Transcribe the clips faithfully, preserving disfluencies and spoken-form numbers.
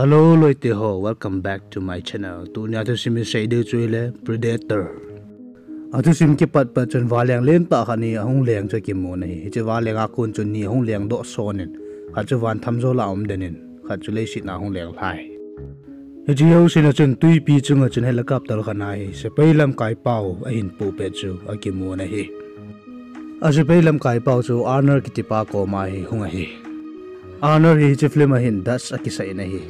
Hello loite ho, welcome back to my channel. Tunia thusim isei diu chu ahile Predator. Athusim kipat pat chun vanleng lentah khat hi ahung leng chu akimun ahi. Hiche vanleng a kon chun ni ahung lengdoh son in, khat chu van thamjol a um den in, khat chu leiset a ahung leng lhai. Hiche jouse na chun twipi chunga chun helicopter khat hi sepai lamkai pau ahin pohpet chu akimun ahi. A sepai lamkai pau chu Arnold kitipa koma hi hung ahi. Arnold hi hiche film a hin Dutch akisah in ahi.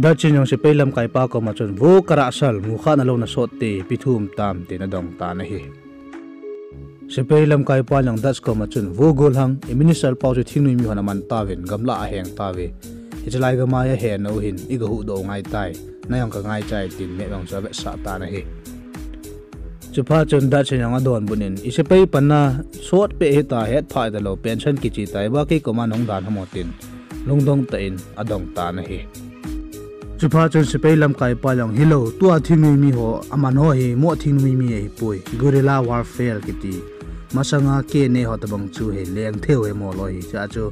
Dutch in jong sepai lamkai pa koma chun, "Vo Karahsal, mukhah na lou na sot te, ipi thu um tam?" tin adong tan ahi. Sepai lamkai pa jong Dutch koma chun, "Vo Golhang, i minister pau chu thingnoi mihon aman tauvin, gamlah a aheng tauve. Hiche lai gam a hi ahe nau hin, iga huhdoh u ngai tai, na jong ka ngaichai," tin map jong chu avetsah tan ahi. Chuphat chun Dutch in jong adonbut in, "I sepai panna sot peh hita, hetphah talou, pension kiche tai, iba kei koma nahung dan ham?" tin lungdong tah in adong tan ahi. Chuphat chun sepai lamkai pa jong, "Hilou, tua thingnoi miho aman ho hi moh thingnoi mi ahipoi, guerrilla warfare kiti. Masanga K N A ho tabang chu hi leng thei u ahi mo loi hi. Chua chu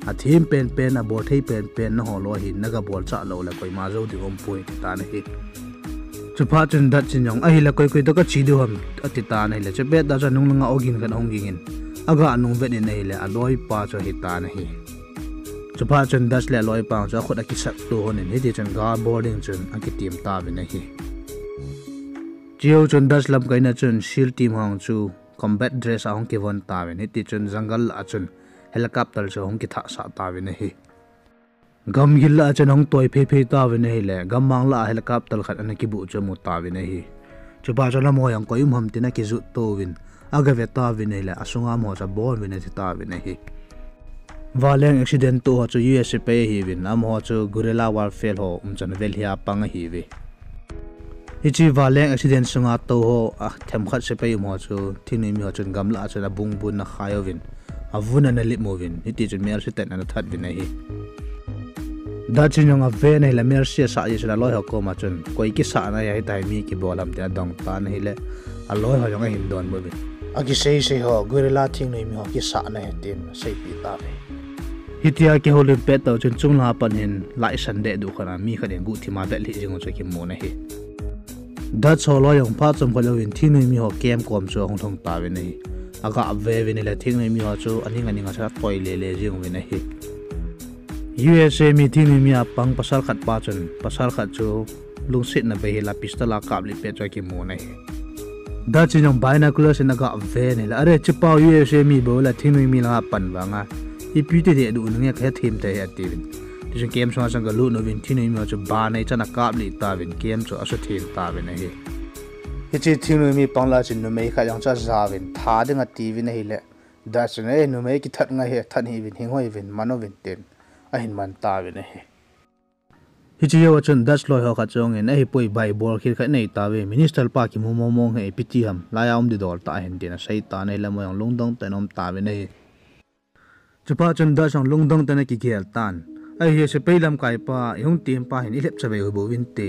athem penpen, abol thei penpen naho loi hi naga bolchah lou le koima jou ding umpoi," ati tan ahi. Chuphat chun Dutch in jong, "Ahile koi koi toh kache diu ham?" ati tan ahile, chupet tah chun anung langa ogin khat ahung ging in, aga nung vet in ahile, aloipa chu ahi tan ahi. Chuphat chun Dutch le aloipa chu akhut akisat to hon in, hiti chun gal bol ding chun akitem tauvin ahi. Chujou chun Dutch lamkai na chun SEAL team ho chu combat dress a hung kivon tauvin, hiti chun jungle lah a chun helicopter chu ahung kithahsah tauvin ahi. Gamgil lah a chun ahung toi phei phei tauvin ahile, gammang lah a helicopter khat ana kibuh chu amu tauvin ahi. Chuphat chun amaho jong koi um ham tin akijot touvin, aga ve tauvin ahile, asunga amaho chu abon uvin athi tauvin ahi. Vanleng accident toh ho chu U S sepai ahiuvin, amaho chu guerrilla warfare ho umchan velhia pang ahiuve. Hiche vanleng accident sunga tou ho, athemkhat sepai um ho chu thingnoi miho chun gamlah a chun abungbun akhaiuvin, avun ana lip uvin, hiti chun mercy tah in ana that uvin ahi. Dutch in jong aven ahile mercy asah jeh chun aloi ho koma chun, "Koi kisahna ahitai, mi kibol ham?" tin adong tan ahile, aloi ho jong ahin donbut uvin, "Akisei sei ho, guerrilla thingnoi miho kisahna ahi," tin aseipeh tauve. Hitia kihoulim pet tah chun chunglang a pat hin laihsan dehduh khat a mi khat in guhthim a vetlhih jing u chu akimun ahi. Dutch ho loi jong phat chomkhat jouvin thingnoi miho camp kom chu ahung lhung tauvin ahi. Aga ve uvin ahile thingnoi miho chu aning aning a chu atoi lele jing uvin ahi. U S A mi thingnoi mi a pang pasal khat pa chun pasal khat chu lungsetna bei hel a pistol a kaplih pet chu akimun ahi. Dutch in jong binoculars in aga ven ahile, "Are, hichepa U S A mi bou le thingnoi mi langa pan vanga ipi ti dehduh u nange, kahethem thei e," atiuvin. Tichun camp sunga chun aga lut uvin thingnoi miho chu ban neichan akaplih tauvin camp chu asuthem tauvin ahi. Hiche thingnoi mi pang lah a chun numei khat jong chu ajauvin, "Tha ding," atiuvin ahile, Dutch in, "Eh, numei kithat ngai hi, that hih uvin, hing hoi uvin, man uvin," tin ahin man tauvin ahi. Hiche jou a chun Dutch loi ho khat chu ahung in, "Ahipoi, bai, bolkhel khat inei tauve, minister pa kimu mong mong hi ipi ti ham, laiya um didol tah ahin," tin asei tan ahile, amaho jong lungdong tah in aum tauvin ahi. Chuphat chun Dutch jong lungdong tah in akigel tan. Ahi, sepai lamkai pa, ihung tem pa hin ilhep chavei u bouvinte.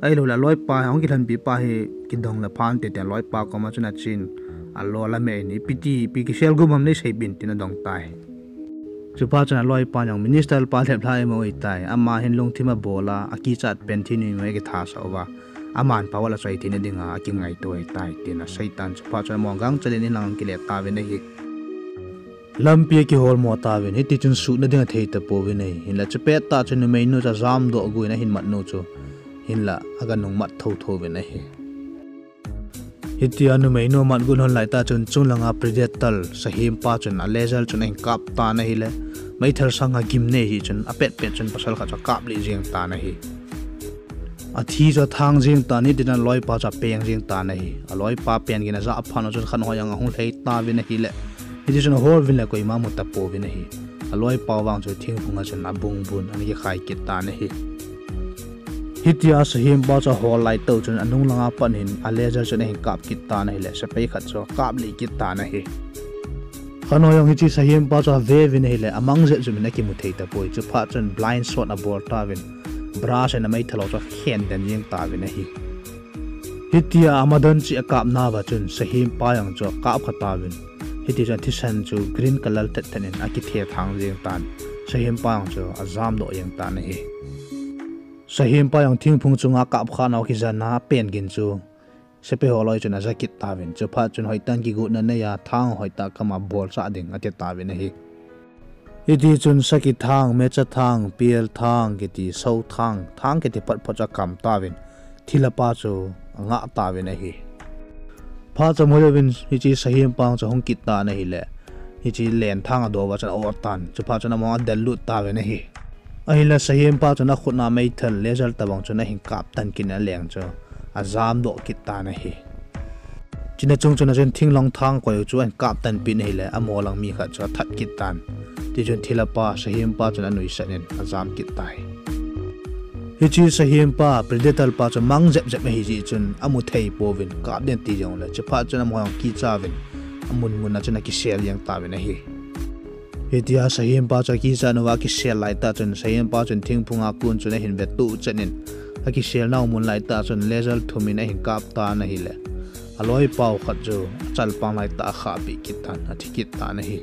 Ahiloule aloipa, ahung kilhonpi pa hi kidong le phante tin aloipa koma chun achen, alol ameh in, "Ipi ti, ipi kisel gum ham neiseipeh in," tin adong tai. Chuphat chun aloipa jong minister pa lheplhah imu ahitai, ama hin lungthim abol a, akichat pen thingnoi miho akithasah uva, aman power achoi theina dinga akingaito ahitai, tin asei tan. Chuphat chun amaho gangchel in inlang akile tauvin ahi. Lampi akiholmo tauvin, hitichun suhna ding athei tapouvin ahi. Hinla chupet tah chun numeinu chu ajamdoh gu in ahin mat nu chu, hinla aga nung mat thotho uvin ahi. Hitia numeinu amat gu lhon laitah chun chunglanga Predator sahempa chun a laser chun ahin kap tan ahile, meithal sanga gimnei ahi chun apetpet chun pasal khat chu akaplih jeng tan ahi. Athi chu athang jeng tan, hitichun aloipa chu apeng jeng tan ahi. Aloipa pen gin ajah phat u chun khat ho jong ahung lhei tauvin ahile, hitichun ahol uvin le koima mu tapouvin ahi. Aloipa vang chu thingphunga chun abungbun ana kikhai kit tan ahi. Hitia sahempa chu ahol laitah u chun anung langa pat hin a laser chun ahin kap kit tan ahile, sepai khat chu akaplih kit tan ahi. Khat ho jong hiche sahempa chu ave uvin ahile, amang jet jum in akimu thei tapoi. Chuphat chun blind shot abol tauvin, brush in ameithal ho chu akhen den jeng tauvin ahi. Hitia amadon cheh akapnauva chun sahempa jong chu akap kha tauvin, hitichun athisan chu green color thet thet in akithethang jeng tan, sahempa jong chu ajamdoh jeng tan ahi. Sahempa jong thingphung chunga kap kha nau kijan a pen gin chu sepai ho loi chun aja kit tauvin. Chuphat chun hoitah in kigotna neiya thang hoitah kama bolsah ding ati tauvin ahi. Hiti chun saki thang, mecha thang, pel thang kiti, so thang, thang kiti phot phot chu akam tauvin. Thilha pa chu angah tauvin ahi. Phat chomkhat jouvin hiche sahempa chu ahung kit tan ahile, hiche len thang adoh uva chun a-ot tan. Chuphat chun amahon adel lut tauvin ahi. Ahinla sahempa chun akhut a meithal laser tobang chun ahin kap tan kit in aleng chu ajam doh kit tan ahi. Chuna chung chun achun thinglhang thang koi chu ahin kap tan pin ahile, amaho lang mi khat chu athat kit tan. Tichun thilha pa, sahempa chun anuisat in ajam kit tai. Hiche sahempa, Predator pa chu mang jep jep ahi jeh chun amu thei pouvin, kap ding ati jongle, chuphat chun amaho jong kicha uvin, amun mun a chun akisel jeng tauvin ahi. Hitia sahempa chu akicha nauva akisel laitah chun, sahempa chun thingphung a kon chun ahin vetuh chet in, akiselnau mun laitah chun laser thum in ahin kap tan ahile, aloipau khat chu achalpang laitah a akhahpeh kit tan, athi kit tan ahi.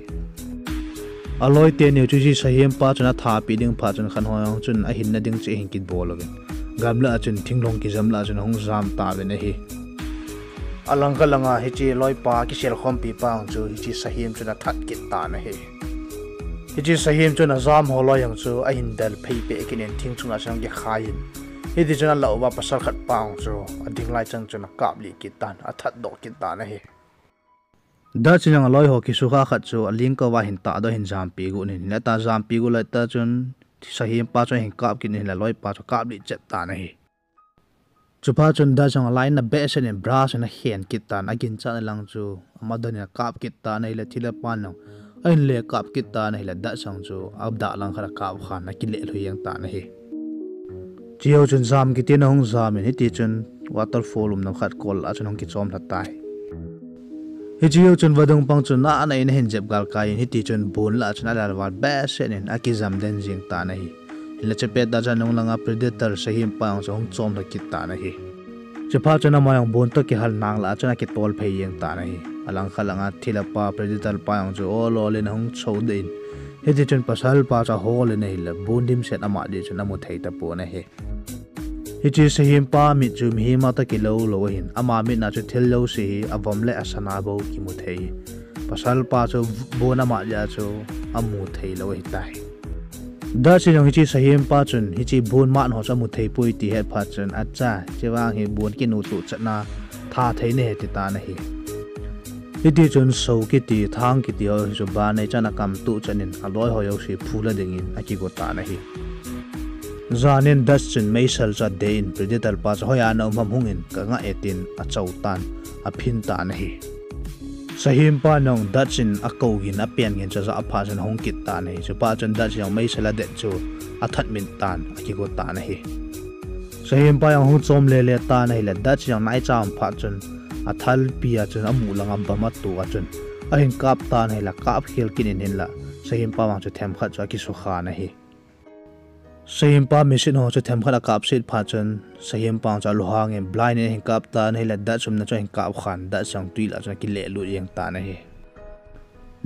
Aloi teni chu hiche sahempa chun athat peh ding phat chun khat ho jong chun ahinna ding chu ahin kibol uvin, gamlah a chun thinglhang kijam lah a chun ahung jam tauvin ahi. Alangkhat langa hiche loipa kisel khompi pa jong chu hiche sahem chun athat kit tan ahi. Hiche sahem chun ajam ho loi jong chu ahin del phei peh kit in thing chunga chun akikhai in. Hiti chun alah uva pasal khat pa jong chu ading lai chang chun akaplih kit tan, athat doh kit tan ahi. Dutch in jong aloi ho kisukha khat chu alingkouva ahin tahdoh ahin jampi got in, hinla ajampi got laitah chun sahempa chu ahin kap kit in, hinla loipa chu akaplih chet tan ahi. Chuphat chun Dutch jong alainat behseh in brush in akhen kit tan, aginchatna lang chu ama don in akap kit tan ahile, thilha pan jong ahin le kap kit tan ahile, Dutch jong chu adah lang khat a akap khan akilelhui jeng tan ahi. Chujou chun jam kiti in ahung jam in, hiti chun waterfall umna khat kol a chun ahung kichom lha tai. Hiche jou chun vadung pang chun ana in ahin jep galkai in, hiti chun bon lah a chun alel val behseh in akijam den jeng tan ahi. Hinla chupet tah chun anung langa Predator sahempa jong chu ahung chom lha kit tan ahi. Chuphat chun ama jong bon toh kihal nang lah a chun akitol phei jeng tan ahi. Alangkhat langa thilha pa Predator pa jong chu olol in ahung chodoh in, hiti chun pasal pa chu ahol in ahile, bon dimset ama ding chun amu thei tapon ahi. Hiche sahempa mit chu mihem a toh kilou lou ahin, ama mit na chu thil jouse hi avom le asana bou kimu thei. Pasal pa chu bon ama jeh a chu amu thei lou ahitai. Dutch in jong hiche sahempa chun hiche bon mat ho chu amu thei poi ti ahet phat chun, acha, hiche vang hi bon kinuhtoh chetna tha thei nahi ati tan ahi. Hiti chun so kiti, thang kiti ho hi chu ban neichan akamtoh chan in aloi ho jouse phula dingin akigo tan ahi. Jan in Dutch chun meisel chu adei in Predator pa chu hoiya naum ham hung in kangah e tin achou tan, aphin tan ahi. Sahempa jong Dutch in akou gin apen gin chu ajah phat chun ahung kit tan ahi. Chuphat chun Dutch jong meisel adet chu athat min tan, akigo tan ahi. Sahempa jong ahung chom lele tan ahile, Dutch jong naicha um phat chun athalpi a chun amu langa bomb ato a chun ahin kap tan ahile, akap khel kit in hinla sahempa vang chu themkhat chu akisukhan ahi. Sahempa machine ho chu themkhat akap set phat chun sahempa chu alunghang in blind in ahin kap tan ahile, Dutch umna chu ahin kap khan, Dutch jong twi lah chun akileh lut jeng tan ahi.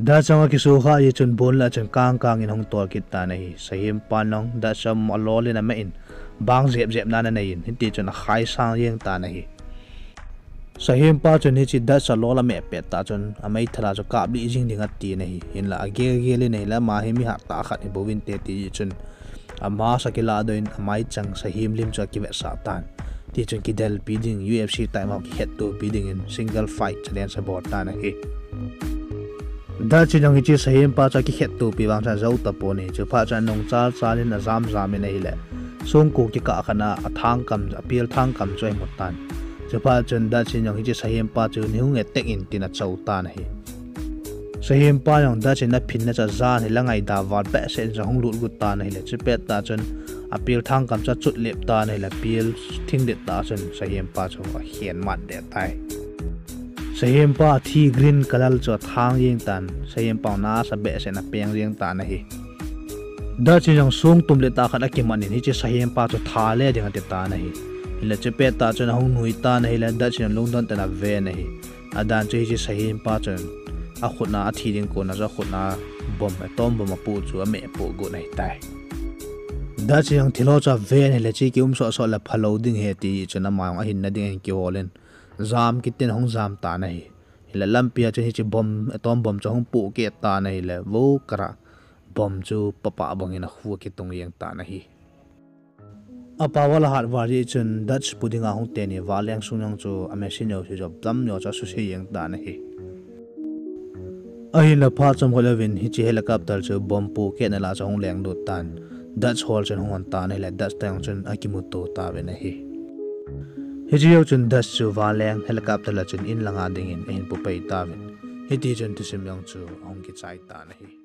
Dutch jong akisukha jeh chun bon lah chun kang kang in ahung tol kit tan ahi. Sahempa jong Dutch jong alol in ameh in bang jep jep na anei in, hiti chun akhaisang jeng tan ahi. Sahempa chun hiche Dutch alol ameh pet tah chun ameithal a chu kaplih jing ding atin ahi. Hinla agel gel in ahile, ama hi mi hattah khat hi bouvinte ti jeh chun ama sa kiladoh in amaichang sahem lim chu akivetsah tan. Tichun kidelpi ding, U F C type ho kikhettopi dingin single fight challenge abol tan ahi. Dutch in jong hiche sahempa chu akikhettopi vang chun ajou tapon ahi. Chuphat chun anung chal chal in ajam jam in ahile, songko kikah khat a athangkam, apel thangkam chu ahimu tan. Chuphat chun Dutch in jong hiche sahempa chu neihung e tek in tin achou tan ahi. Sahempa jong Dutch in aphinna chu ajan hile, ngaida val behseh in chu ahung lut got tan ahile, chupet tah chun apel thangkam chu achut lep tan ahile, pel thingdet tah chun sahempa chu akhen mat deh tai. Sahempa thi green color chu athang jeng tan, sahempa nasa behseh in apeng jeng tan ahi. Dutch in jong song tum le tah khat akiman in hiche sahempa chu tha le ding ati tan ahi. Hinla chupet tah chun ahung nui tan ahile, Dutch in jong lungdon tah in aven ahi. Adan chu hiche sahempa chun akhut a athi ding kon a chu akhut a bomb, atom bomb apoh chu ameh poh got ahitai. Dutch jong thil ho chu aven ahile, hiche kium sohsoh le phalou ding ahi ti chun ama jong ahinna ding ahin kihol in, jam kit in ahung jam tan ahi. Hile lampi a chun hiche bomb, atom bomb chu ahung pohkeh tan ahile, vo kara bomb chu papah bang in akhu akitung jeng tan ahi. Apower ahat val jeh chun Dutch pu dinga hung teni Valeng sung jong chu a machine jouse jop tam neo chu asuse jeng tan ahi. Ahinla phat chomkhat jouvin hiche helicopter chu bomb pohkehna lah chu ahung lenglut tan, Dutch hol chun hung hon tan ahile Dutch te jong chun akimuto tauvin ahi. Hiche jou chun Dutch chu Valeng helicopter lah chun in langa dingin ahin pu pai tauvin. Hitichun thusim jong chu ahung kichai tan ahi.